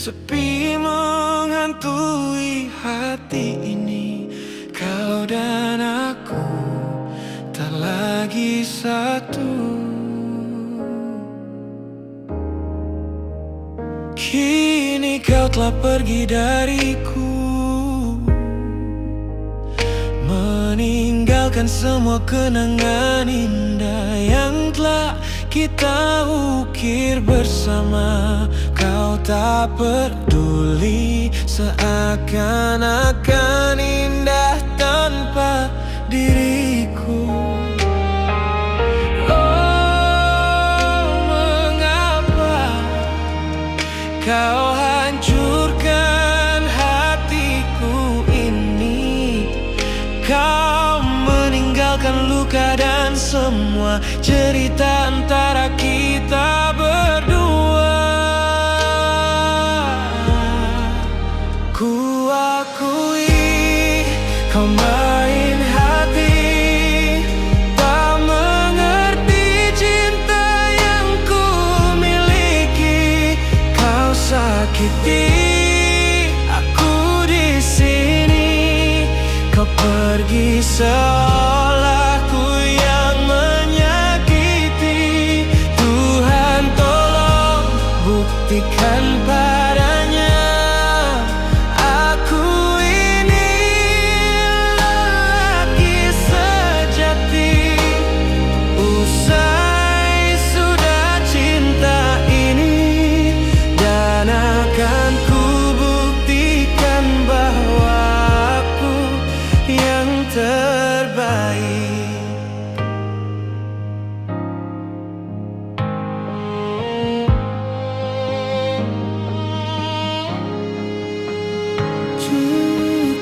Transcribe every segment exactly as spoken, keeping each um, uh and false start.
Sepi menghantui hati ini, kau dan aku tak lagi satu. Kini kau telah pergi dariku, meninggalkan semua kenangan indah yang telah kita ukir bersama. Kau tak peduli, seakan-akan indah tanpa diriku. Oh, mengapa kau hancurkan hatiku ini? Kau meninggalkan luka dan semua cerita antara kita berdua. Ku akui, kau main hati, tak mengerti cinta yang ku miliki. Kau sakiti aku di sini, kau pergi seolah ku yang menyakiti. Tuhan, tolong buktikan padanya, aku ini lelaki sejati. Usai sudah cinta ini, dan akan ku buktikan bahwa aku yang terbaik.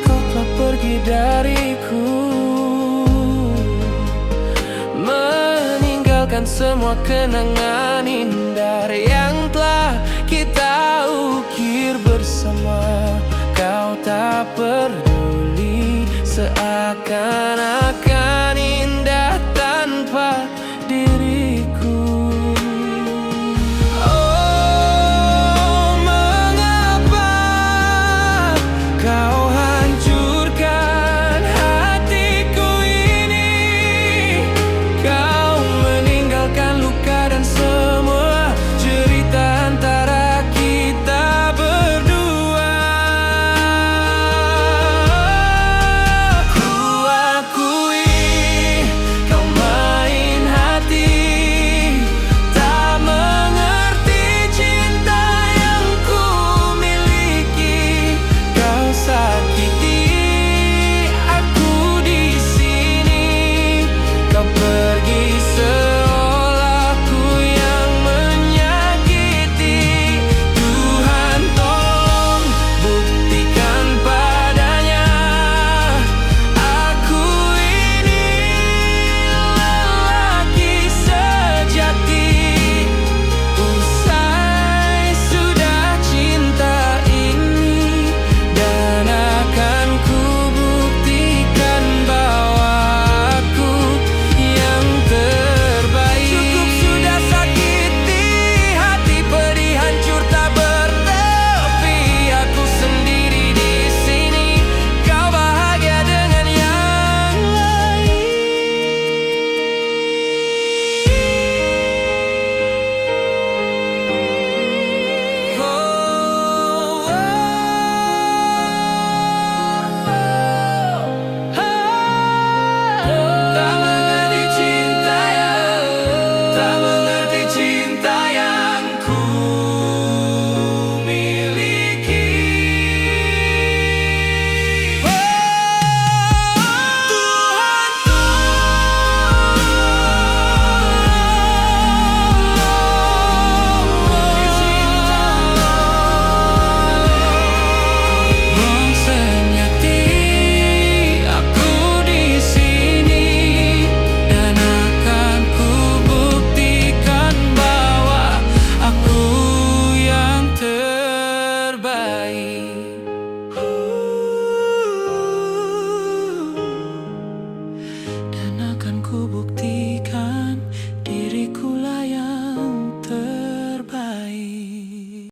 Kau telah pergi dariku, meninggalkan semua kenangan indah yang telah kita ukir bersama. Kau tak peduli, seakan-akan